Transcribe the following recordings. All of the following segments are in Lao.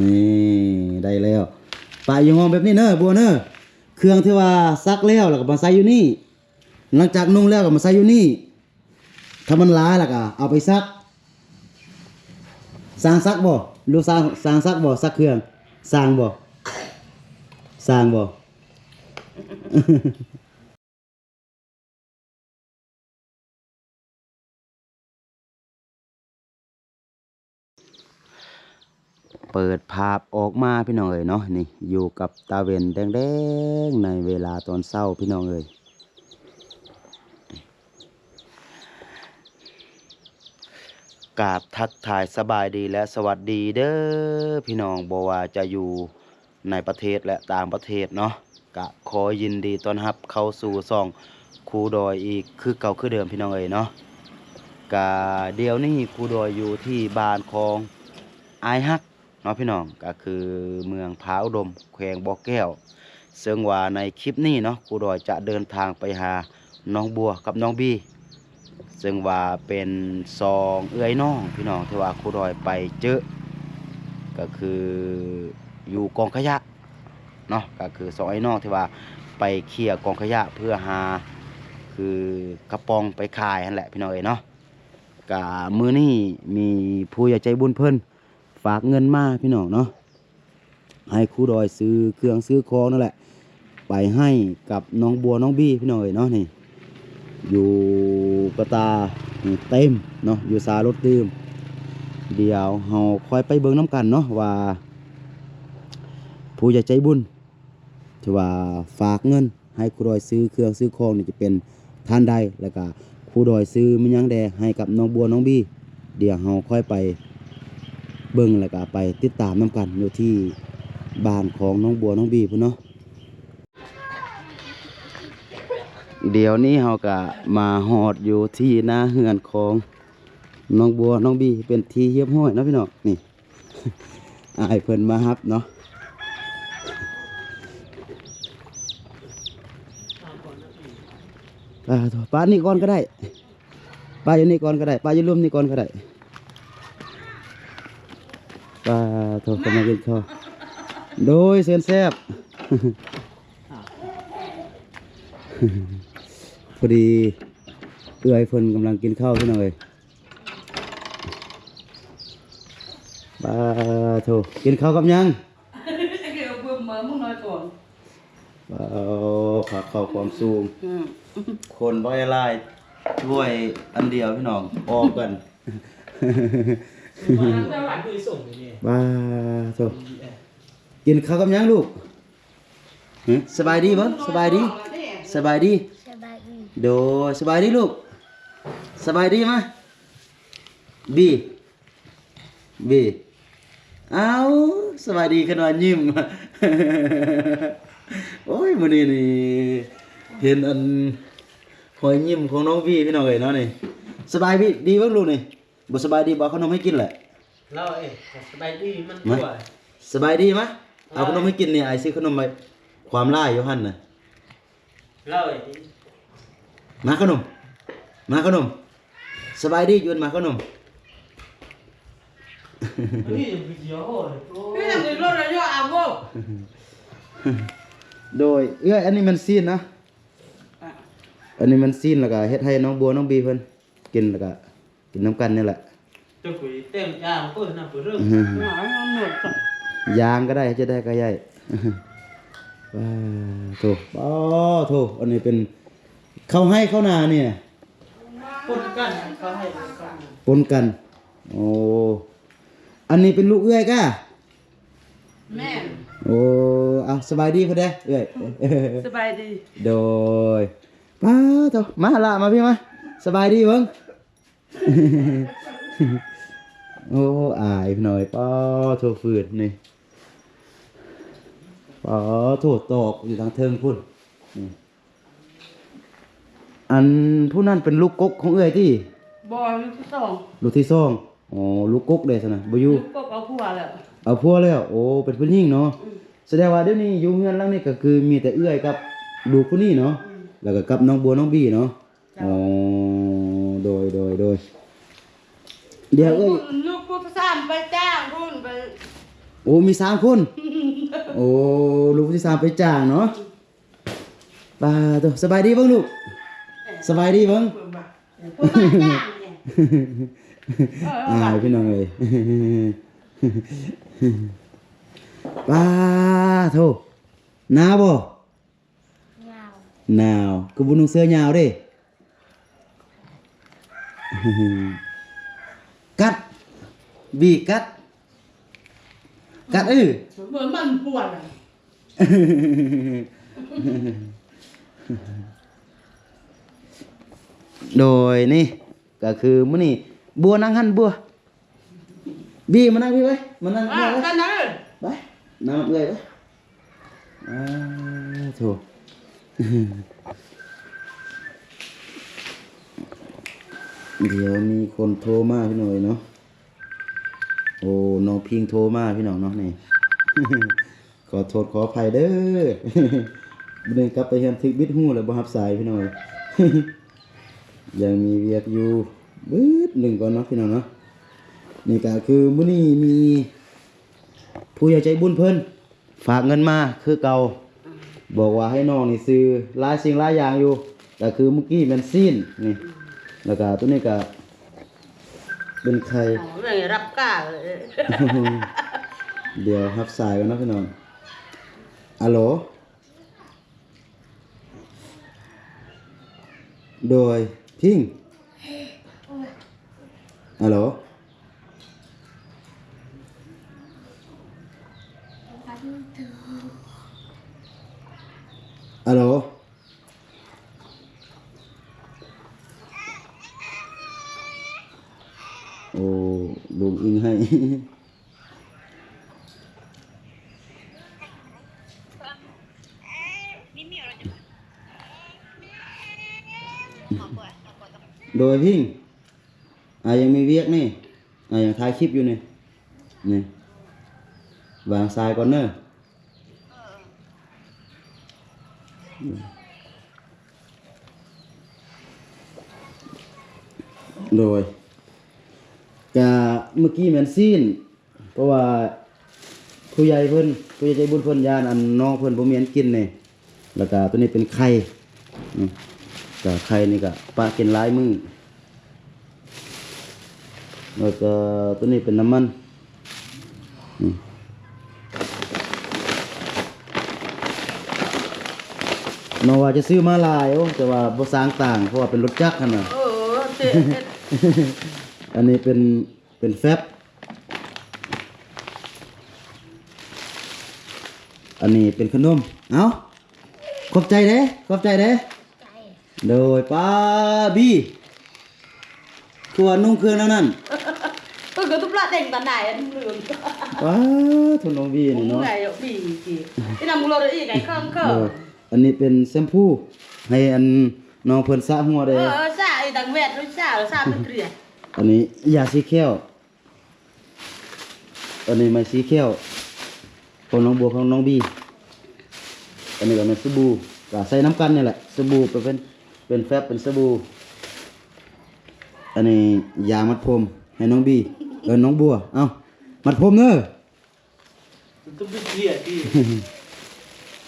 ນີ້ ໄດ້ແລ້ວ. ປະຢູ່ຫ້ອງແບບນີ້ເນີ ບົວເນີ. ເຄື່ອງທີ່ວ່າຊັກແລ້ວ ແລ້ວກໍມາໃສ່ຢູ່ນີ້. ຫຼັງຈາກນຸ່ງແລ້ວກໍມາໃສ່ຢູ່ນີ້. ຖ້າມັນຫຼາຍແລ້ວກໍເອົາໄປຊັກ. ຊ່າງຊັກບໍ່? ລູກຊ່າງ ຊ່າງຊັກບໍ່? ຊັກເຄື່ອງ. ຊ່າງບໍ່? ຊ່າງບໍ່? ເປີດພາບອອກມາພີ່ນ້ອງເອີຍເນາະ, ນີ້ຢູ່ກັບຕາເວັນແດງໆ ໃນເວລາຕອນເຊົ້າພີ່ນ້ອງເອີຍ. ກາບທັກທາຍສະບາຍດີ ແລະ ສະຫວັດດີເດີພີ່ນ້ອງ, ບໍ່ວ່າຈະຢູ່ ໃນປະເທດ ແລະ ຕ່າງປະເທດເນາະ, ກະຂໍຍິນດີຕ້ອນຮັບເຂົ້າສູ່ຊ່ອງຄູດອຍອີກຄືເກົ່າຄືເດີມພີ່ນ້ອງເອີຍເນາະ. ກະດຽວນີ້ຄູດອຍຢູ່ທີ່ບ້ານຂອງອ້າຍຮັກເນາະພີ່ນ້ອງ, ກະຄືເມືອງຜາອຸດົມ ແຂວງບໍ່ແກ້ວ. ເຊິ່ງວ່າໃນຄລິບນີ້ເນາະ ຄູດອຍຈະເດີນທາງໄປຫານ້ອງບົວກັບນ້ອງບີ ເຊິ່ງວ່າເປັນສອງເອື້ອຍນ້ອງພີ່ນ້ອງ ທີ່ວ່າຄູດອຍໄປເຈີ ກໍຄືຢູ່ກອງຂະຫຍະເນາະ, ກໍຄືສອງເອື້ອຍນ້ອງທີ່ວ່າໄປເຄຍກອງຂະຫຍະເພື່ອຫາ ຄືກະປ໋ອງໄປຂາຍຫັ້ນແຫຼະພີ່ນ້ອງເອີຍເນາະ. ກະມື້ນີ້ມີຜູ້ໃຫຍ່ໃຈບຸນເພິ່ນ ຝາກເງິນມາພີ່ນ້ອງເນາະ, ໃຫ້ຄູດອຍຊື້ເຄື່ອງຊື້ຂອງນັ້ນແຫຼະ ໄປໃຫ້ກັບນ້ອງບົວນ້ອງບີພີ່ນ້ອງເອີຍເນາະ. ນີ້ຢູ່ກະຕານີ້ເຕັມເນາະ, ຢູ່ສາລົດຕື່ມ. ດຽວເຮົາຄ່ອຍໄປເບິ່ງນຳກັນເນາະ ວ່າຜູ້ໃຫຍ່ໃຈບຸນ ທີ່ວ່າຝາກເງິນໃຫ້ຄູດອຍຊື້ເຄື່ອງຊື້ຂອງນີ້ຈະເປັນທ່ານໃດ ແລ້ວກະຄູດອຍຊື້ມີຫຍັງແດ່ໃຫ້ກັບນ້ອງບົວນ້ອງບີ. ດຽວເຮົາຄ່ອຍໄປເບິ່ງ ແລ້ວກະໄປຕິດຕາມນຳກັນຢູ່ທີ່ບ້ານຂອງນ້ອງບົວນ້ອງບີພຸ້ນເນາະ. ດຽວນີ້ເຮົາກະມາຮອດຢູ່ທີ່ໜ້າເຮືອນຂອງນ້ອງບົວນ້ອງບີເປັນທີ່ຮຽບຮ້ອຍເນາະພີ່ນ້ອງ. ນີ້ ອ້າຍເພິ່ນມາຮັບເນາະ. ປາໂທ້ ປານີ້ກ່ອນກໍໄດ້, ປາຢູ່ນີ້ກ່ອນກໍໄດ້, ປາຢູ່ລຸ່ມນີ້ກ່ອນກໍໄດ້. ປາໂທ້ ກຳລັງກິນເຂົ້າ. ໂດຍ ເຊີນແຊບ. ພໍດີເອື້ອຍເພິ່ນກຳລັງກິນເຂົ້າພີ່ນ້ອງເອີຍ. ປາໂທ້ ກິນເຂົ້າກັບຫຍັງ? ເອົາເບິ່ງມາມື້ນ້ອຍກ່ອນ. ປາໂທ້ ພາເຂົ້າຄວາມສູງ. ອືມ ຄົນບໍ່ໃຫ້ຫຼາຍ ຖ້ວຍອັນດຽວພີ່ນ້ອງ ອອກກັນ. ປາໂທ້ ກິນເຂົ້າກັບຫຍັງລູກ? ຫຶ ສະບາຍດີບໍ່? ສະບາຍດີ ສະບາຍດີ ສະບາຍດີ. ໂດຍ ສະບາຍດີລູກ ສະບາຍດີ. ມາ ບີ ບີ ອ້າວ ສະບາຍດີ. ຂະນ້ອຍຍິ້ມ. ໂອ້ຍ ມື້ນີ້ນີ້ເຫັນອັນຮອຍຍິ້ມຂອງນ້ອງບີພີ່ນ້ອງເອີຍເນາະ. ນີ້ ສະບາຍດີເບິ່ງລູກນີ້. ບໍ່ສະບາຍດີ ບໍ່ເອົາຂະໜົມໃຫ້ກິນແຫຼະ. ລາວເອີຍ ສະບາຍດີ ມັນ ມາ ສະບາຍດີ ມາ ເອົາຂະໜົມໃຫ້ກິນນີ້. ອ້າຍຊື້ຂະໜົມໄວ້ ຄວາມຫຼາຍຢູ່ຫັ້ນນະ. ລາວເອີຍ ມາຂະໜົມ ມາຂະໜົມ. ສະບາຍດີ ຢູ່ມາຂະໜົມ. ໂດຍ ເອື້ອຍ ອັນນີ້ແມ່ນຊີ້ນນະ. ອັນນີ້ແມ່ນຊີ້ນ ແລ້ວກະເຮັດໃຫ້ນ້ອງບົວນ້ອງບີເພິ່ນກິນ ແລ້ວກະ ກິນນຳກັນນີ້ແຫຼະ. ຢ່າງກໍໄດ້ ຈະໄດ້ກໍໄດ້. ປາໂທ້ ປາໂທ້ ອັນນີ້ເປັນເຂົ້າໄຮ່ເຂົ້ານານີ້ນະ. ປົນກັນ ເຂົ້າໄຮ່ເຂົ້ານາ ປົນກັນ. ໂອ້ ອັນນີ້ເປັນລູກເອື້ອຍກະ? ແມ່ນ. ໂອ້ ເອົາ ສະບາຍດີເພິ່ນເດີ້ ເອື້ອຍ. ສະບາຍດີ. ໂດຍ. ປາໂທ້ ມາລະ ມາພີ້ມາ. ສະບາຍດີເບິ່ງ. ໂອ້ ອາຍພີ່ນ້ອງເອີຍ. ປາໂທ້ ຟືນນີ້ ປາໂທ້ ຕອກຢູ່ທາງເທິງພຸ້ນ. ນີ້ ອັນຜູ້ນັ້ນເປັນລູກກົກຂອງເອື້ອຍຕິ? ບໍ່ ລູກທີສອງ. ລູກທີສອງ. ອໍ ລູກກົກເດ້ຊັ້ນນະ ບໍ່ຢູ່? ລູກກົກເອົາຜົວແລ້ວ. ເອົາຜົວແລ້ວ. ໂອ້ ເປັນຜູ້ຍິງເນາະ. ອືມ ສະແດງວ່າດຽວນີ້ຢູ່ເຮືອນຫຼັງນີ້ກໍຄືມີແຕ່ເອື້ອຍກັບລູກຜູ້ນີ້ເນາະ. ອືມ ແລ້ວກໍກັບນ້ອງບົວນ້ອງບີເນາະ. ເຈົ້າ. ອໍ ໂດຍ ໂດຍ ໂດຍ. ດຽວເອື້ອຍ ລູກຜູ້ສາມໄປຈ້າງພຸ້ນ ໄປ ໂອ້ ມີສາມຄົນ. ໂອ້ ລູກທີສາມໄປຈ້າງເນາະ. ປາໂຕ ສະບາຍດີເບິ່ງລູກ ສະບາຍດີເບິ່ງ. ອາຍພີ່ນ້ອງເອີຍ. ປາໂທ ໜາວບໍ່? ໜາວ. ໜາວ ຄືບໍ່ນຸ່ງເສື້ອຍາວເດ້? ກັດ ບີກັດ ກັດ ເອີ ເໝືອນມັນປວດ. ໂດຍ ນີ້ກະຄືມື້ນີ້ ບົວນັ່ງຫັ້ນບົວ. ບີມານັ່ງພີ້ໄວ້ ມານັ່ງ ອ່າ ເອື້ອຍໄວ້ ນັ້ນນະ ໄປ ນັ່ງເອື້ອຍໄວ້. ອາ ໂທ້ ດຽວມີຄົນໂທມາພີ່ນ້ອງເອີຍເນາະ. ໂອ້ ນ້ອງພິງໂທມາພີ່ນ້ອງເນາະນີ້. ຂໍໂທດຂໍອະໄພເດີ ບາດນີ້ກັບໄປເຮືອນຖືກບິດຫູແລ້ວ ບໍ່ຮັບສາຍພີ່ນ້ອງເອີຍ. ຍັງມີວຽກຢູ່ບຶດໜຶ່ງກ່ອນເນາະພີ່ນ້ອງເນາະ. ນີ້ກະຄືມື້ນີ້ມີຜູ້ໃຫຍ່ໃຈບຸນເພິ່ນຝາກເງິນມາຄືເກົ່າ ບອກວ່າໃຫ້ນ້ອງນີ້ຊື້ຫຼາຍສິ່ງຫຼາຍຢ່າງຢູ່ ກະຄືມື້ກີ້ແມ່ນຊີ້ນນີ້ ແລ້ວກະໂຕນີ້ກະເປັນໄຂ່. ອໍ ແມ່ນຮັບກາ ດຽວຮັບສາຍກ່ອນເນາະພີ່ນ້ອງ. ອາໂຫຼ ໂດຍ ພິງ ອາໂຫຼ ອາໂຫຼ. ໂອ້ ລຸງອີງໃຫ້. ໂດຍພິງ ອາຍັງມີວຽກນີ້ ອາຍັງຖ່າຍຄລິບຢູ່ນີ້ ນີ້ ວາງສາຍກ່ອນເນີ. ໂດຍ ກະມື້ກີ້ແມ່ນຊີ້ນ ເພາະວ່າຜູ້ໃຫຍ່ເພິ່ນ ຜູ້ໃຫຍ່ໃຈບຸນເພິ່ນຢ້ານອັນນ້ອງເພິ່ນບໍ່ມີອັນກິນນີ້ ແລ້ວກະໂຕນີ້ເປັນໄຂ່ ອືມ ກະໄຂ່ນີ້ກະປະກິນຫຼາຍມື້ ແລ້ວກະໂຕນີ້ເປັນນ້ຳມັນ ອືມ ນ້ອງວ່າຈະຊື້ມາຫຼາຍ ໂອ້ ແຕ່ວ່າບໍ່ສ້າງຕາງ ເພາະວ່າເປັນລົດຈັກຫັ້ນນະ. ເອີ ເອີ ເອີ ອັນນີ້ເປັນ ເປັນແຟັບ ອັນນີ້ເປັນຂະໜົມ. ເອົ້າ ຂອບໃຈເດ້ ຂອບໃຈເດ້. ໂດຍ ປ້າ ບີ ຄືວ່ານຸ່ງເຄື່ອງແນວນັ້ນ ເອີ ກະຕຸບລະເຕັງຕານາຍ ນຸ່ງເຫຼືອງ. ປ້າ ໂທ້ ນ້ອງບີນີ້ເນາະ ໂດຍ ອັນນີ້ເປັນແຊມພູ ໃຫ້ອັນນ້ອງເພິ່ນສະຫົວເດ້. ເອີ ສະ ອັນນີ້ຢາສີແຂ້ວ. ອັນນີ້ໄມ້ສີແຂ້ວຂອງນ້ອງບົວ ຂອງນ້ອງບີ. ອັນນີ້ກະແມ່ນສະບູ ກະໃສ່ນຳກັນນີ້ແຫຼະ ສະບູກະເປັນ ເປັນແຟັບ ເປັນສະບູ. ອັນນີ້ຢາງມັດຜົມໃຫ້ນ້ອງບີ ເອີ ນ້ອງບົວ. ເອົ້າ ມັດຜົມເດີ ຕ້ອງໄປເຄຍຕິ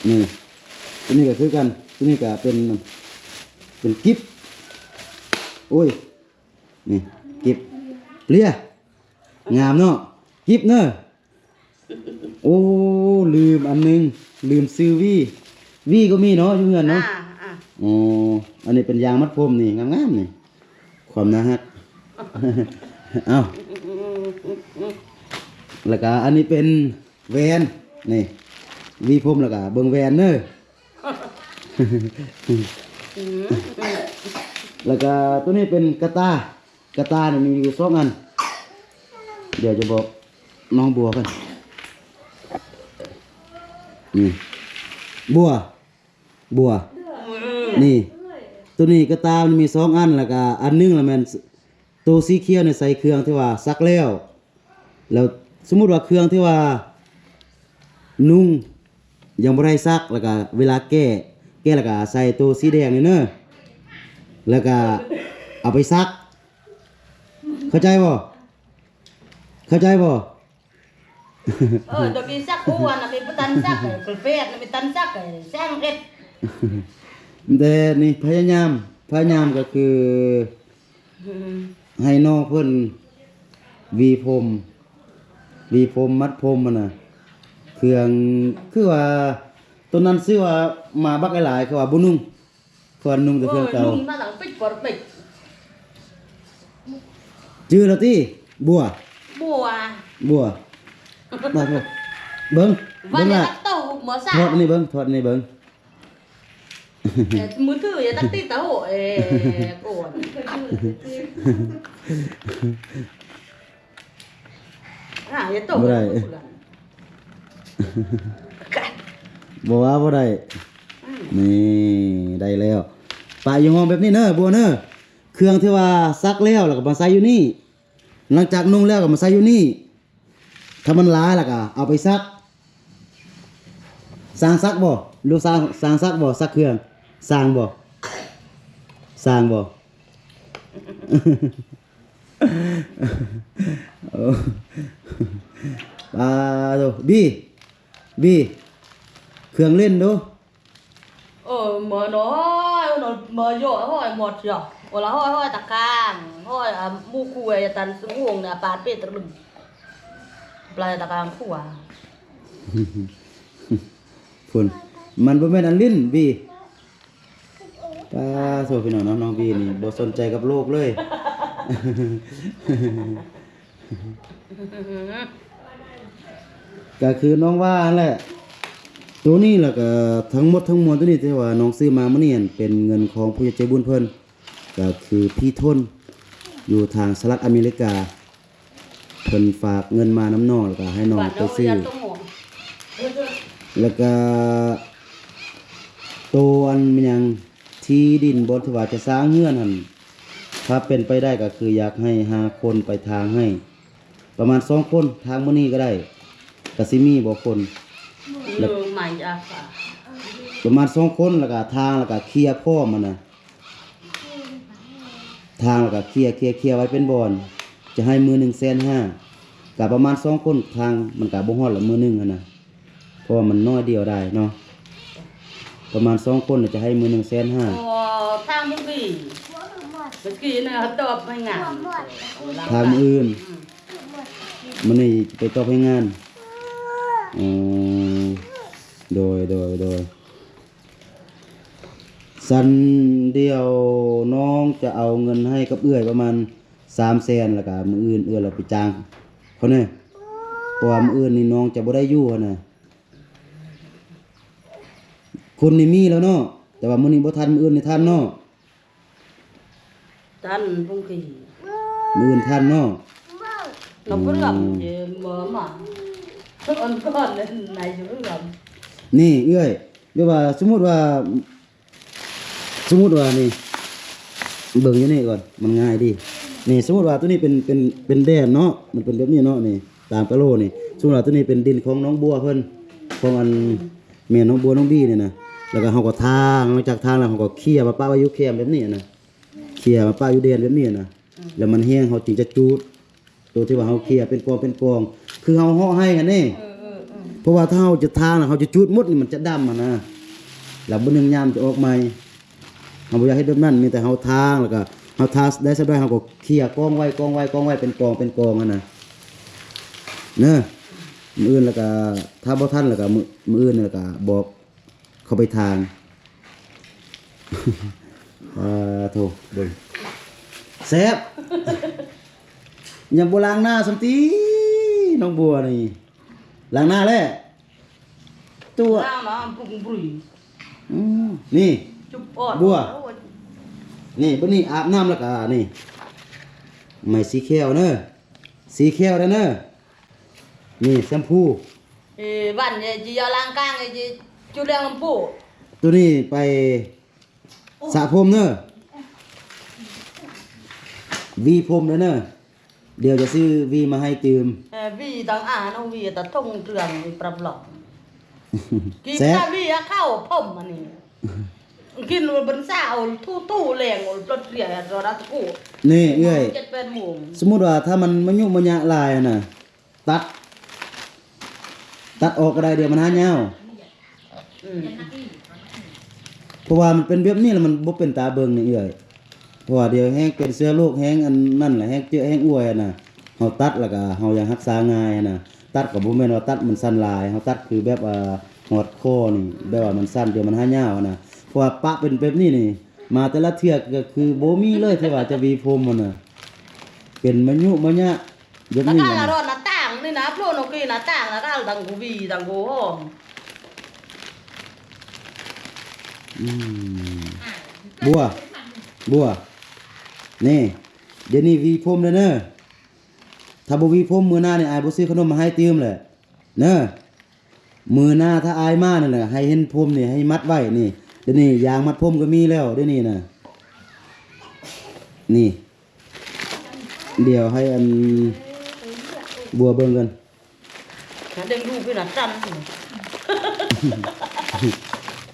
ນີ້ ໂຕນີ້ກະຄືກັນ ໂຕນີ້ກະເປັນ ເປັນກິບ ໂອ້ຍ ນີ້ ກິບ ເລຍ ງາມເນາະ ກິບເນີ. ໂອ້ ລືມອັນໜຶ່ງ ລືມຊື້ຫວີ ຫວີກະມີເນາະ ຢູ່ເຮືອນເນາະ. ອໍ ອັນນີ້ເປັນຢາງມັດຜົມນີ້ ງາມໆ ນີ້ ຄວາມໜ້າຮັກ. ເອົ້າ ແລ້ວກະອັນນີ້ເປັນແຫວນ ນີ້ ຫວີຜົມ ແລ້ວກະເບິ່ງແຫວນເນີ. ແລ້ວກະໂຕນີ້ເປັນກະຕ່າ ກະຕ່ານີ້ມີຢູ່ສອງອັນ ດຽວຈະບອກນ້ອງບົວກ່ອນ. ນີ້ ບົວ ບົວ ນີ້ ໂຕນີ້ກະຕ່າມັນມີສອງອັນ ແລ້ວກະອັນໜຶ່ງລະແມ່ນໂຕສີຂຽວນີ້ໃສ່ເຄື່ອງທີ່ວ່າສັກແລ້ວ ແລ້ວສົມມຸດວ່າເຄື່ອງທີ່ວ່ານຸ່ງຍັງບໍ່ໄດ້ສັກ ແລ້ວກະເວລາແກະ ແກະແລ້ວກະໃສ່ໂຕສີແດງນີ້ເນີ ແລ້ວກະເອົາໄປສັກ. ເຂົ້າໃຈບໍ່? ເຂົ້າໃຈບໍ່? ເອີ ຕະກີ້ສັກຫົວນະ ມີບໍ່ທັນສັກ ເອີ ແປດນະ ມີທັນສັກ ເອີ ຊ່າງເຮັດ. ແຕ່ນີ້ພະຍາຍາມ ພະຍາຍາມກໍຄື ໃຫ້ນ້ອງເພິ່ນຫວີຜົມ ຫວີຜົມ ມັດຜົມຫັ້ນນະ ເຄື່ອງ ຄືວ່າ ໂຕນັ້ນຊື່ວ່າໝາບັກຫຼາຍໆ ຄືວ່າບໍ່ນຸ່ງ ເພິ່ນນຸ່ງແຕ່ເຄື່ອງເກົ່າ. ໂອ້ຍ ນຸ່ງມາຫຼັງປິດບໍ່ປິດ ຈື່ແລ້ວຕິ? ບົວ ບົວ ບົວ ມາເບິ່ງ ເບິ່ງລະ ຖອດອັນນີ້ເບິ່ງ ຖອດອັນນີ້ເບິ່ງ. ເອີ ມືຖືຢ່າຕັດຕິດຕາໂຫ ເອີ ໂກນ ອ່າ ຢ່າຕົກ ບໍ່ໄດ້ ບໍ່ວ່າບໍ່ໄດ້. ອືມ ນີ້ ໄດ້ແລ້ວ ປະຢູ່ຫ້ອງແບບນີ້ເນີ ບົວເນີ. ເຄື່ອງທີ່ວ່າຊັກແລ້ວ ແລ້ວກໍມາໃສ່ຢູ່ນີ້ ຫຼັງຈາກນຸ່ງແລ້ວກໍມາໃສ່ຢູ່ນີ້. ຖ້າມັນຫຼາຍແລ້ວກໍເອົາໄປຊັກ. ຊ່າງຊັກບໍ່? ລູກຊ່າງ ຊ່າງຊັກບໍ່? ຊັກເຄື່ອງ ຊ່າງບໍ່? ຊ່າງບໍ່? ໂອ້ ປາໂທ ບີ ບີ ເຄື່ອງຫຼິ້ນດູ. ເອີ ມານ້ອຍ ມາຢໍ້ ຫ້ອຍໝົດຢໍ້ ໂອລະ ຫ້ອຍ ຫ້ອຍຕະກາງ ຫ້ອຍ ອາ ໝູ່ຄູ່ ອາຈານສຸວົງນະ ປາດເປດຕະລຶງ ປາດຕະກາງຂົວ ພຸ້ນ ມັນບໍ່ແມ່ນອັນຫຼິ້ນບີ ປາໂທ ພີ່ນ້ອງເນາະ ນ້ອງບີນີ້ບໍ່ສົນໃຈກັບໂລກເລີຍ. ກໍຄືນ້ອງວ່າຫັ້ນແຫຼະ ໂຕນີ້ລະກະທັງໝົດທັງມວນໂຕນີ້ທີ່ວ່ານ້ອງຊື້ມາມື້ນີ້ຫັ້ນ ເປັນເງິນຂອງຜູ້ໃຫຍ່ໃຈບຸນເພິ່ນ ກໍຄືພີ່ທົນ ຢູ່ທາງສະຫະລັດອາເມລິກາ ເພິ່ນຝາກເງິນມານຳນ້ອງ ລະກະໃຫ້ນ້ອງໄປຊື້ ລະກະໂຕອັນແມ່ນຫຍັງ ທີ່ດິນບ່ອນທີ່ວ່າຈະສ້າງເຮືອນຫັ້ນ ຖ້າເປັນໄປໄດ້ກໍຄືຢາກໃຫ້ຫ້າຄົນໄປທາງໃຫ້ ປະມານສອງຄົນ ທາງມື້ນີ້ກໍໄດ້ ກໍຊິມີບໍ່ຄົນ ແລ້ວ ປະມານສອງຄົນ ແລ້ວກໍທາງ ແລ້ວກໍເຄຍພ້ອມຫັ້ນນະ ທາງ ແລ້ວກໍເຄຍ ເຄຍ ເຄຍໄວ້ເປັນບ່ອນ ຈະໃຫ້ມື້ໜຶ່ງແສນຫ້າ ກໍປະມານສອງຄົນ ທາງມັນກໍບໍ່ຮອດລະມື້ໜຶ່ງຫັ້ນນະ. ເພາະວ່າມັນນ້ອຍດຽວໄດ້ເນາະ ປະມານສອງຄົນຈະໃຫ້ມື້ໜຶ່ງແສນຫ້າ ອໍ ທາງມື້ນີ້ ເມື່ອກີ້ນະ ຕອບໃຫ້ງານ ທາງມື້ອື່ນ ອືມ ມື້ນີ້ໄປຕອບໃຫ້ງານ ອໍ ໂດຍ ໂດຍ ໂດຍ ຊັ້ນດຽວນ້ອງຈະເອົາເງິນໃຫ້ກັບເອື້ອຍປະມານສາມແສນ ແລ້ວກະມື້ອື່ນເອື້ອຍລະໄປຈ້າງເຂົາແດ່ ເພາະວ່າມື້ອື່ນນີ້ນ້ອງຈະບໍ່ໄດ້ຢູ່ຫັ້ນນະ. ຄົນນີ້ມີແລ້ວເນາະ ແຕ່ວ່າມື້ນີ້ບໍ່ທັນ ມື້ອື່ນນີ້ທັນເນາະ. ທັນພຸ້ງກີ້ ມື້ອື່ນທັນເນາະ. ນ້ອງເພື່ອນ ອືມ ເອີ ມາ ມາ ອັນກ່ອນໃນເລື່ອງ ນີ້ເອື້ອຍ ແບບວ່າສົມມຸດວ່າ ສົມມຸດວ່ານີ້ ເບິ່ງຢູ່ນີ້ກ່ອນ ມັນງ່າຍດີ. ນີ້ ສົມມຸດວ່າໂຕນີ້ເປັນ ເປັນ ເປັນແດນເນາະ ມັນເປັນແບບນີ້ເນາະ ນີ້ ຕາມກະໂຫຼນີ້. ສົມມຸດວ່າໂຕນີ້ເປັນດິນຂອງນ້ອງບົວເພິ່ນ ຂອງອັນ ແມ່ນ້ອງບົວ ນ້ອງບີນີ້ນະ. ແລ້ວກໍເຮົາກໍທາງ ຫຼັງຈາກທາງແລ້ວ ເຮົາກໍເຄຍມາປະໄວ້ຢູ່ແຄມແບບນີ້ນະ ເຄຍມາປະຢູ່ແດນແບບນີ້ນະ ອືມ ແລ້ວມັນແຫ້ງ ເຮົາຈຶ່ງຈະຈູດ ໂຕທີ່ວ່າເຮົາເຄຍເປັນກອງເປັນກອງ ຄືເຮົາເຫາະໄຮ່ຫັ້ນເດ້. ເອີ ເອີ ເອີ ເພາະວ່າຖ້າເຮົາຈະທາງ ເຮົາຈະຈູດໝົດນີ້ ມັນຈະດຳຫັ້ນນະ ແລ້ວມື້ໜຶ່ງຍາມມັນຈະອອກໃໝ່. ເຮົາບໍ່ຢາກເຮັດແບບນັ້ນ ມີແຕ່ເຮົາທາງ ແລ້ວກໍເຮົາທາງໄດ້ສ່ຳໃດ ເຮົາກໍເຄຍກອງໄວ້ ກອງໄວ້ ກອງໄວ້ ເປັນກອງເປັນກອງຫັ້ນນະ ເນີ. ມື້ອື່ນແລ້ວກໍ ຖ້າບໍ່ທັນແລ້ວກໍ ມື້ ມື້ອື່ນແລ້ວກໍບອກ ເຂົ້າໄປທາງ ອາ ໂທ້ ເບິ່ງ ແຊບ ຍັງບໍ່ລ້າງໜ້າຊ້ຳຕິ ນ້ອງບົວນີ້ ລ້າງໜ້າແລ້ວ ຕົວະ ລ້າງໜ້າປຸງປຸຍ ອືມ ນີ້ ຈຸບອອດ ບົວ ໂອ້ຍ ນີ້ ບັດນີ້ອາບນ້ຳແລ້ວກະນີ້ ໄມ້ສີແຂ້ວເນີ ສີແຂ້ວໄດ້ເນີ ນີ້ແຊມພູ ເອີ ວັນເອີ ຈິເອົາລ້າງກາງເອີ ຈິຈຸດແລ້ງລຳປູ ໂຕນີ້ໄປສະຜົມເນີ ຫວີຜົມເດີເນີ ດຽວຈະຊື້ຫວີມາໃຫ້ຕື່ມ ເອີ ຫວີຕັ້ງອານ້ອງຫວີຕະທົງເທື່ອງປັບລອງ ກິນຕາຫວີອາເຂົ້າຜົມອັນນີ້ ກິນບັນສາເອົາທຸໆແລງລົດເສຍໂທລະສະກູ ນີ້ເອື້ອຍ ເຈັດແປດໂມງ ສົມມຸດວ່າຖ້າມັນມາຍຸມາຍະຫຼາຍຫັ້ນນະ ຕັດ ຕັດອອກກໍໄດ້ ດຽວມັນຫາຍາວ. ອືມ ເພາະວ່າມັນເປັນແບບນີ້ແລ້ວ ມັນບໍ່ເປັນຕາເບິ່ງນີ້ເອື້ອຍ. ເພາະວ່າດຽວແຮງເປັນເຊື້ອໂລກ ແຮງອັນນັ້ນແຫຼະ ແຮງເຈີະແຮງອວຍຫັ້ນນະ. ເຮົາຕັດແລ້ວກໍເຮົາຢາກຮັກສາງ່າຍຫັ້ນນະ. ຕັດກໍບໍ່ແມ່ນວ່າຕັດມັນສັ້ນຫຼາຍ ເຮົາຕັດຄືແບບ ອ່າ ຮອດຄໍນີ້ ແບບວ່າມັນສັ້ນ ດຽວມັນຫາຍາວຫັ້ນນະ. ເພາະວ່າປະເປັນແບບນີ້ນີ້ ມາແຕ່ລະເທື່ອກໍຄືບໍ່ມີເລີຍທີ່ວ່າຈະຫວີຜົມຫັ້ນນະ. ເປັນມາຍຸມາຍະ ແບບນີ້ ລະກະລະ ລະ ລອດໜ້າຕ່າງນີ້ນະ ໂພນອອກກີ້ໜ້າຕ່າງ ລະກະທັງກູຫວີທັງກູຫອມ. ອືມ ບົວ ບົວ ນີ້ ດຽວນີ້ຫວີຜົມເດີເນີ. ຖ້າບໍ່ຫວີຜົມມື້ໜ້ານີ້ ອ້າຍບໍ່ຊື້ຂະໜົມມາໃຫ້ຕື່ມແຫຼະເນີ. ມື້ໜ້າຖ້າອ້າຍມານັ້ນແຫຼະ ໃຫ້ເຫັນຜົມນີ້ ໃຫ້ມັດໄວ້ນີ້. ດຽວນີ້ຢາງມັດຜົມກໍມີແລ້ວ ດຽວນີ້ນະ ນີ້. ດຽວໃຫ້ອັນບົວເບິ່ງກ່ອນ. ນະເດັກລູກນີ້ນະສັ່ນ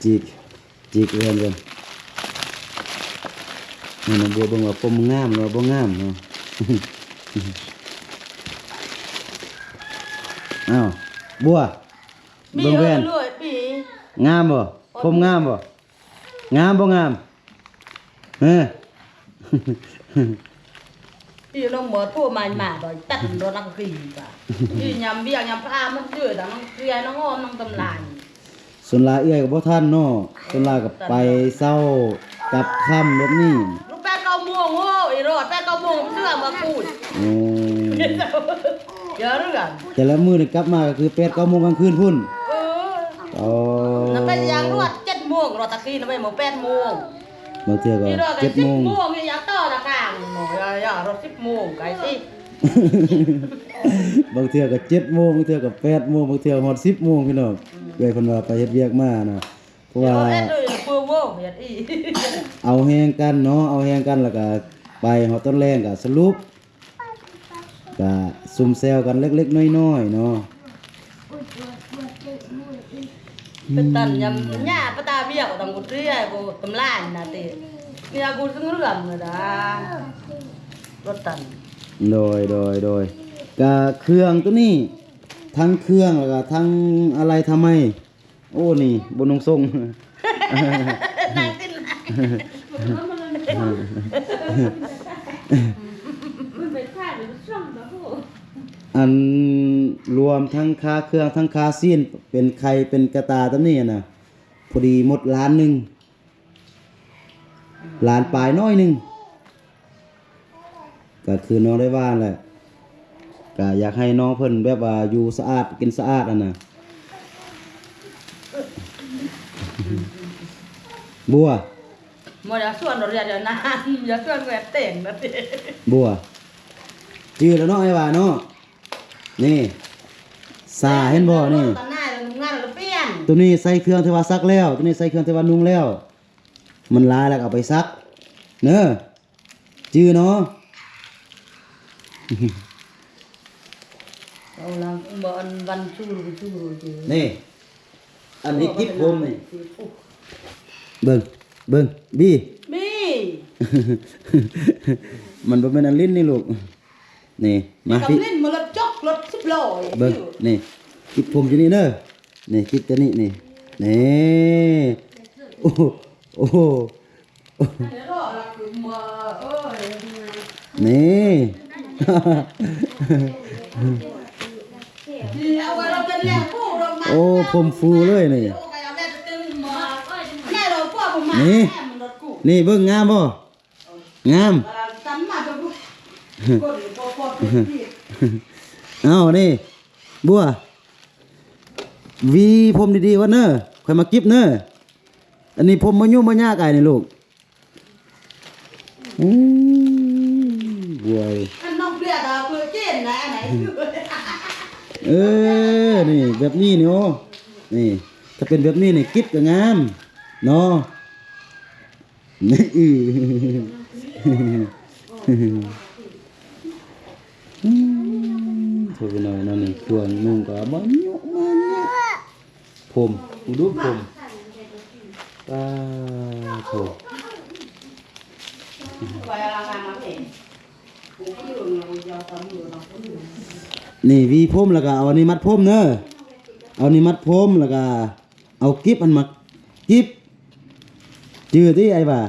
ຈິກ ຈິກເຮືອນກ່ອນ. ໃຫ້ນ້ອງບົວເບິ່ງວ່າຜົມງາມຫຼືວ່າບໍ່ງາມເນາະ. ອ້າວ ບົວ ເບິ່ງແວ່ນ ງາມບໍ່? ຜົມງາມບໍ່? ງາມບໍ່ງາມ? ເອີ ອີນ້ອງໝໍໂທມາ ມາດອຍຕັດໂດນລັກຄີກະ ອີຍາມວຽກຍາມພາມັນເຈີດະ ມັນເຄືອນ້ອງອ້ອມນ້ອງຕຳລາຍ. ສ່ວນຫຼາຍເອື້ອຍກໍບໍ່ທັນເນາະ ສ່ວນຫຼາຍກໍໄປເຊົ້າກັບຄ່ຳແບບນີ້. ລູກແປດເກົ້າໂມງ ໂອ້ ອີໂລດ ແປດເກົ້າໂມງເຊື່ອມາປູດ. ໂອ້ ຢ່າເລື່ອງ ແຕ່ລະມື້ນີ້ກັບມາກໍຄືແປດເກົ້າໂມງກາງຄືນພຸ້ນ. ເອີ ອໍ ນະໄປຢ່າງລວດເຈັດໂມງ ລອດຕະກີນະໄປໂມງ ແປດໂມງ ບາງເທື່ອກໍເຈັດໂມງ ໂມງນີ້ຢ່າຕໍ່ລະກາງ ຢ່າ ຢ່າ ລອດສິບໂມງໄກຊິ. ບາງເທື່ອກໍເຈັດໂມງ ບາງເທື່ອກໍແປດໂມງ ບາງເທື່ອຮອດສິບໂມງ ພີ່ນ້ອງ. ອືມ ເອື້ອຍເພິ່ນວ່າໄປເຮັດວຽກມານະ ເພາະວ່າ ເຮັດເອີ ເຮັດອີ ເອົາແຮງກັນເນາະ ເອົາແຮງກັນ ແລ້ວກໍໄປຮອດຕອນແລງກໍສະຫຼຸບ ກະຊຸມແຊວກັນເລັກໆນ້ອຍໆເນາະ. ເປັນຕັນຍຳຫຍ້າປະຕາວຽກ ບໍ່ຕ້ອງກຸດເທຍ ບໍ່ຕຳລານນະຕິ ເນຍກູດເຫຼືອມນະດາ ລົດຕັນ. ໂດຍ ໂດຍ ໂດຍ ກະເຄື່ອງໂຕນີ້ ທັງເຄື່ອງ ແລ້ວກະທັງອາໄລທຳໄມ ໂອ້ ນີ້ບໍ່ນຸ່ງສົ້ງ ນັ່ງຕິນ ອັນລວມທັງຄ່າເຄື່ອງ ທັງຄ່າຊີ້ນ ເປັນໄຂ່ ເປັນກະຕ່າຕຳນີ້ນະ ພໍດີໝົດລ້ານໜຶ່ງ ລ້ານປາຍໜ້ອຍໜຶ່ງ. ກໍຄືນ້ອງໄດ້ວ່າແຫຼະ ກໍຢາກໃຫ້ນ້ອງເພິ່ນແບບວ່າຢູ່ສະອາດກິນສະອາດຫັ້ນນະ. ບົວ ບໍ່ຢາກຊວນດອກ ຢ່າ ຢ່ານານ ຢ່າຊວນແຫວນແຕ່ງນະຕິ. ບົວ ຈື່ແລ້ວເນາະ ອ້າຍວ່າເນາະ. ນີ້ ສາ ເຫັນບໍ່ນີ້ ໂຕນີ້ໃສ່ເຄື່ອງທີ່ວ່າຊັກແລ້ວ ໂຕນີ້ໃສ່ເຄື່ອງທີ່ວ່ານຸ່ງແລ້ວ ມັນຫຼາຍແລ້ວກໍເອົາໄປຊັກເນີ. ຈື່ເນາະ ເອົາລະ ບໍ່ອັນວັນຊູຊູຈື່ ນີ້ ອັນນີ້ກິບຜົມນີ້ ເບິ່ງ ເບິ່ງ ບີ ບີ ມັນບໍ່ແມ່ນອັນຫຼິ້ນນີ້ລູກ ນີ້ ມາ ກຳຫຼິ້ນມາລົດຈົກລົດສິບລໍ້ ເບິ່ງ ນີ້ ກິບຜົມຢູ່ນີ້ເດີ ນີ້ ກິບຕົວນີ້ ນີ້ ນີ້ ໂອ້ ໂອ້ ນີ້ ໂອ້ ຜົມຟູເລີຍນີ້ ນີ້ ນີ້ເບິ່ງງາມບໍ່? ງາມ ເອົ້າ ນີ້ ບົວ ຫວີຜົມດີໆກ່ອນເນີ ຄ່ອຍມາກິບເນີ. ອັນນີ້ຜົມມາຍຸມາຍາກອ້າຍນີ້ລູກ. ໂອ້ ບວຍ ອັນນ້ອງເບຍກໍເພື່ອເຈນນະ ອັນໄຫນ ເອີ ນີ້ ແບບນີ້ນີ້ ໂອ້ ນີ້ ຖ້າເປັນແບບນີ້ນີ້ ກິບກໍງາມເນາະ. ອື ໂອ້ ພີ່ນ້ອງເນາະ ນີ້ເຄື່ອງນຸ່ງກໍມາຍຸມາຍາກ ຜົມ ດູຜົມ ປາໂທ້ ນີ້ຫວີຜົມ ແລ້ວກໍເອົາອັນນີ້ມັດຜົມເນີ. ເອົານີ້ມັດຜົມ ແລ້ວກະເອົາກິບອັນມາ ກິບ ຈື່ຕິອ້າຍວ່າ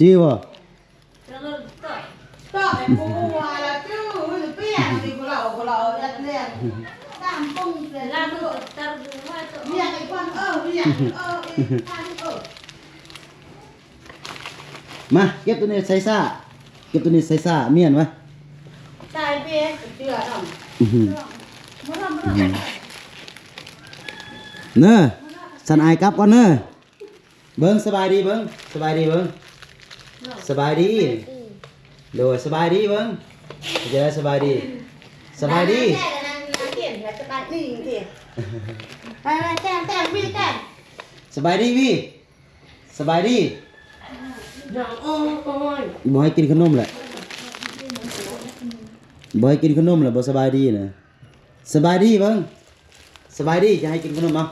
ຈື່ບໍ່? ມາ ເກັບໂຕນີ້ໃສ່ຊ້າ ເກັບໂຕນີ້ໃສ່ຊ້າ ມ້ຽນມາ ໃສ່ເບສເຈື່ອນຳ ອື ເນີ ສັນອາຍກັບກ່ອນເນີ ເບິ່ງ ສະບາຍດີເບິ່ງ ສະບາຍດີເບິ່ງ ສະບາຍດີ ໂດຍ ສະບາຍດີເບິ່ງ ເຈົ້າ ສະບາຍດີ ສະບາຍດີ ສະບາຍດີ ສະບາຍດີ ສະບາຍດີ ສະບາຍດີ ສະບາຍດີ ສະບາຍດີ ບໍ່ໃຫ້ກິນຂະໜົມແຫຼະ ບໍ່ໃຫ້ກິນຂະໜົມແຫຼະ ບໍ່ສະບາຍດີນະ ສະບາຍດີເບິ່ງ ສະບາຍດີ ຈະໃຫ້ກິນຂະໜົມ ເອົາ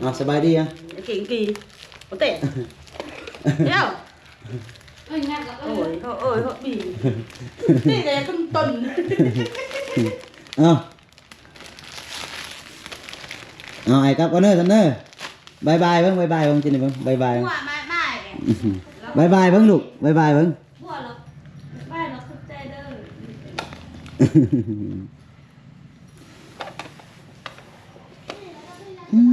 ເອົາ ສະບາຍດີ ເອົາ ກິນ ກິນ ໂອເຕ ດຽວ ໂອ້ຍ ໂອ້ຍ ໂອ້ຍ ບີ ຕີແຕ່ຕົ້ນ ເອົາ ເອົາ ອ້າຍກັບກ່ອນເດີ ຊັ້ນເດີ ບາຍບາຍເບິ່ງ ບາຍບາຍເບິ່ງ ຈີ່ນີ້ເບິ່ງ ບາຍບາຍ ບາຍບາຍເບິ່ງລູກ ບາຍບາຍເບິ່ງ ບາຍບາຍ ຂອບໃຈເດີ ອືມ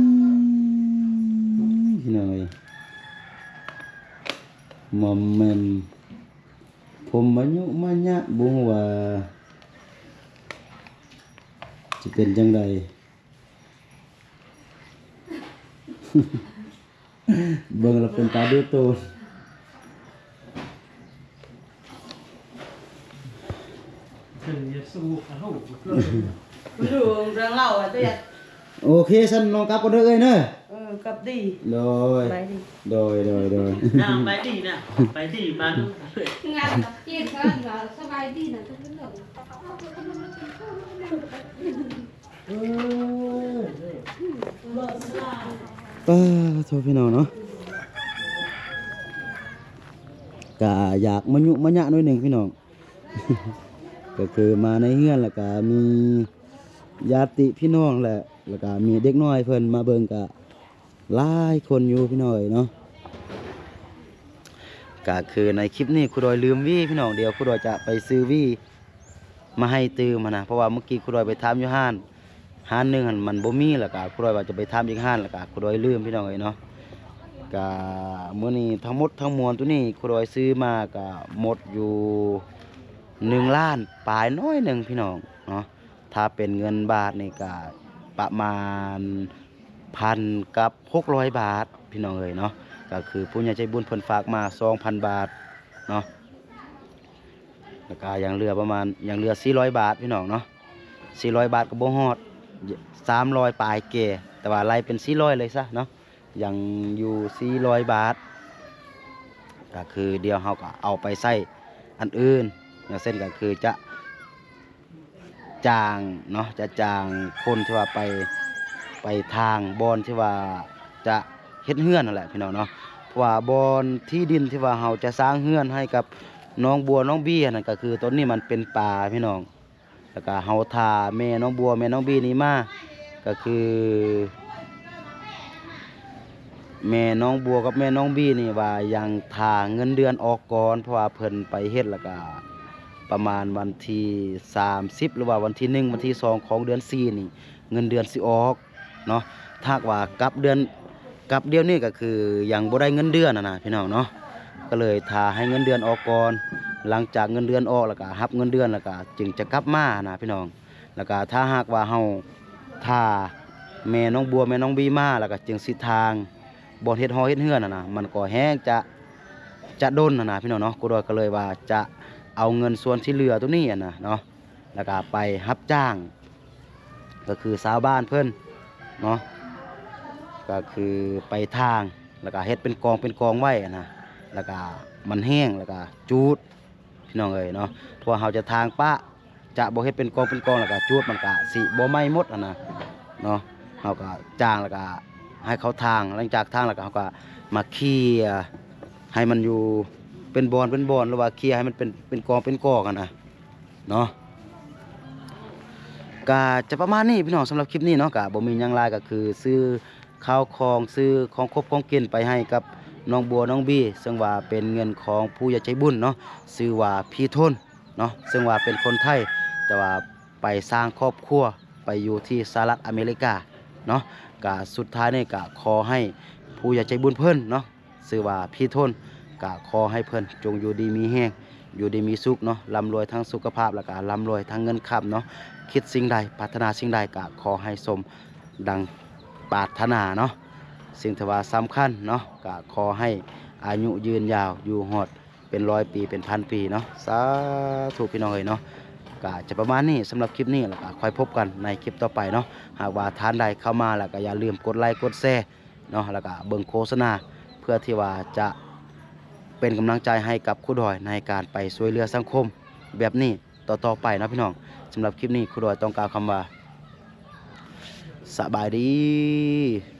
ພີ່ນ້ອງເອີຍ ໝ່ອມແໝ່ມ ຜົມມາຍຸມາຍະ ບໍ່ຮູ້ວ່າຊິເປັນຈັ່ງໃດ ເບິ່ງແລ້ວເປັນຕາດູໂຕນ ເພິ່ນຢາກສູ້ກັນໂລດ ບໍ່ຮູ້ເລື່ອງລາວອະ ແຕ່ຢາກ ໂອເຄ ຊັ້ນນ້ອງກັບກ່ອນເດີເອື້ອຍເດີ ເອີ ກັບດີ ໂດຍ ສະບາຍດີ ໂດຍ ໂດຍ ໂດຍ ນາງໄປດີນະ ໄປດີມາດູ ງານກັບເກດກັນວ່າສະບາຍດີນະ ເອີ ປາໂທ ພີ່ນ້ອງເນາະ ກະຢາກມາຍຸມາຍະໜ້ອຍໜຶ່ງພີ່ນ້ອງ ກະຄືມາໃນເຮືອນ ແລ້ວກະມີຍາດຕິພີ່ນ້ອງແຫຼະ ແລ້ວກະມີເດັກນ້ອຍເພິ່ນມາເບິ່ງ ກະຫຼາຍຄົນຢູ່ພີ່ນ້ອງເອີຍເນາະ ກະຄືໃນຄລິບນີ້ຄູດອຍລືມຫວີພີ່ນ້ອງ ດຽວຄູດອຍຈະໄປຊື້ຫວີ ມາໃຫ້ຕື່ມຫັ້ນນະ ເພາະວ່າມື້ກີ້ຄູດອຍໄປຖາມຢູ່ຮ້ານ ຮ້ານໜຶ່ງຫັ້ນມັນບໍ່ມີ ແລ້ວກະຄູດອຍວ່າຈະໄປຖາມອີກຮ້ານ ແລ້ວກະຄູດອຍລືມພີ່ນ້ອງເອີຍເນາະ ກະມື້ນີ້ທັງໝົດທັງມວນໂຕນີ້ຄູດອຍຊື້ມາກະໝົດຢູ່ໜຶ່ງລ້ານປາຍໜ້ອຍໜຶ່ງພີ່ນ້ອງເນາະ ຖ້າເປັນເງິນບາດນີ້ກະປະມານພັນກັບຫົກຮ້ອຍບາດພີ່ນ້ອງເອີຍເນາະ ກະຄືຜູ້ໃຫຍ່ໃຈບຸນເພິ່ນຝາກມາສອງພັນບາດເນາະ. ແລ້ວກະຍັງເຫຼືອປະມານ ຍັງເຫຼືອສີ່ຮ້ອຍບາດພີ່ນ້ອງເນາະ ສີ່ຮ້ອຍບາດກະບໍ່ຮອດ ສາມຮ້ອຍປາຍແກ່ ແຕ່ວ່າໄລ່ເປັນສີ່ຮ້ອຍເລີຍຊະເນາະ ຍັງຢູ່ສີ່ຮ້ອຍບາດ ກະຄືດຽວເຮົາກະເອົາໄປໃຊ້ອັນອື່ນ ຢ່າງເຊັ່ນກະຄືຈະ ຈ້າງເນາະ ຈະຈ້າງຄົນທີ່ວ່າໄປ ໄປຖາງບ່ອນທີ່ວ່າຈະເຮັດເຮືອນຫັ້ນແຫຼະພີ່ນ້ອງເນາະ ເພາະວ່າບ່ອນທີ່ດິນທີ່ວ່າເຮົາຈະສ້າງເຮືອນໃຫ້ກັບນ້ອງບົວນ້ອງບີຫັ້ນນະ ກະຄືຕອນນີ້ມັນເປັນປ່າພີ່ນ້ອງ ແລ້ວກະເຮົາຖ້າແມ່ນ້ອງບົວແມ່ນ້ອງບີນີ້ມາ ກະຄື ແມ່ນ້ອງບົວກັບແມ່ນ້ອງບີນີ້ວ່າຍັງຖ້າເງິນເດືອນອອກກ່ອນ ເພາະວ່າເພິ່ນໄປເຮັດ ແລ້ວກະປະມານວັນທີສາມສິບ ຫຼືວ່າວັນທີໜຶ່ງ ວັນທີສອງຂອງເດືອນສີ່ນີ້ ເງິນເດືອນຊິອອກເນາະ ຖ້າຫາກວ່າກັບເດືອນ ກັບດຽວນີ້ກະຄືຍັງບໍ່ໄດ້ເງິນເດືອນຫັ້ນນະພີ່ນ້ອງເນາະ ກະເລີຍຖ້າໃຫ້ເງິນເດືອນອອກກ່ອນ ຫຼັງຈາກເງິນເດືອນອອກ ແລ້ວກະຮັບເງິນເດືອນ ແລ້ວກະຈຶ່ງຈະກັບມາຫັ້ນນະພີ່ນ້ອງ. ແລ້ວກະຖ້າຫາກວ່າເຮົາຖ້າແມ່ນ້ອງບົວແມ່ນ້ອງບີມາ ແລ້ວກະຈຶ່ງຊິຖາງບ່ອນເຮັດຫໍເຮັດເຮືອນຫັ້ນນະ ມັນກໍແຮງຈະ ຈະດົນຫັ້ນນະພີ່ນ້ອງເນາະ. ຄູດອຍກໍເລີຍວ່າຈະເອົາເງິນສ່ວນທີ່ເຫຼືອໂຕນີ້ຫັ້ນນະເນາະ ແລ້ວກະໄປຮັບຈ້າງ ກໍຄືຊາວບ້ານເພິ່ນເນາະ ກໍຄືໄປຖາງ ແລ້ວກະເຮັດເປັນກອງເປັນກອງໄວ້ຫັ້ນນະ ແລ້ວກະມັນແຫ້ງ ແລ້ວກະຈູດ ພີ່ນ້ອງເອີຍເນາະ. ເພາະວ່າເຮົາຈະຖາງປະ ຈະບໍ່ເຮັດເປັນກອງເປັນກອງ ແລ້ວກະຈູດ ມັນກະຊິບໍ່ໄໝ້ໝົດຫັ້ນນະເນາະ. ເຮົາກະຈ້າງ ແລ້ວກະໃຫ້ເຂົາຖາງ ຫຼັງຈາກຖາງແລ້ວກະເຮົາກະມາເຄຍໃຫ້ມັນຢູ່ເປັນບ່ອນເປັນບ່ອນ ຫຼືວ່າເຄຍໃຫ້ມັນເປັນ ເປັນກອງເປັນກອງຫັ້ນນະເນາະ. ກະຈະປະມານນີ້ພີ່ນ້ອງ ສຳລັບຄລິບນີ້ເນາະ ກະບໍ່ມີຫຍັງຫຼາຍ ກະຄືຊື້ ຂ້າວຂອງ ຊື້ຂອງຄົບຂອງກິນໄປໃຫ້ກັບນ້ອງບົວ ນ້ອງບີ ເຊິ່ງວ່າເປັນເງິນຂອງຜູ້ໃຫຍ່ໃຈບຸນເນາະ ຊື່ວ່າພີ່ທົນເນາະ ເຊິ່ງວ່າເປັນຄົນໄທ ແຕ່ວ່າໄປສ້າງຄອບຄົວ ໄປຢູ່ທີ່ສະຫະລັດອາເມລິກາເນາະ. ກະສຸດທ້າຍນີ້ກະຂໍໃຫ້ຜູ້ໃຫຍ່ໃຈບຸນເພິ່ນເນາະ ຊື່ວ່າພີ່ທົນ ກະຂໍໃຫ້ເພິ່ນຈົ່ງຢູ່ດີມີແຮງ ຢູ່ດີມີສຸກເນາະ ລ່ຳລວຍທັງສຸຂະພາບ ແລ້ວກະລ່ຳລວຍທັງເງິນຄຳເນາະ. ຄິດສິ່ງໃດ ປາດຖະໜາສິ່ງໃດ ກະຂໍໃຫ້ສົມ ດັ່ງປາດຖະໜາເນາະ. ສິ່ງທີ່ວ່າສຳຄັນເນາະ ກະຂໍໃຫ້ອາຍຸຍືນຍາວ ຢູ່ຮອດເປັນຮ້ອຍປີ ເປັນພັນປີເນາະ ສາທຸພີ່ນ້ອງເອີຍເນາະ. ກະຈະປະມານນີ້ ສຳລັບຄລິບນີ້ ແລ້ວກະຄ່ອຍພົບກັນໃນຄລິບຕໍ່ໄປເນາະ. ຫາກວ່າທ່ານໃດເຂົ້າມາແລ້ວ ກະຢ່າລືມກົດໄລກົດແຊເນາະ ແລ້ວກະເບິ່ງໂຄສະນາ ເພື່ອທີ່ວ່າຈະເປັນກຳລັງໃຈໃຫ້ກັບຄູດອຍ ໃນການໄປຊ່ວຍເຫຼືອສັງຄົມແບບນີ້ ຕໍ່ໆໄປເນາະພີ່ນ້ອງ. ສຳລັບຄລິບນີ້ ຄູດອຍຕ້ອງກ່າວຄຳວ່າ ສະບາຍດີ.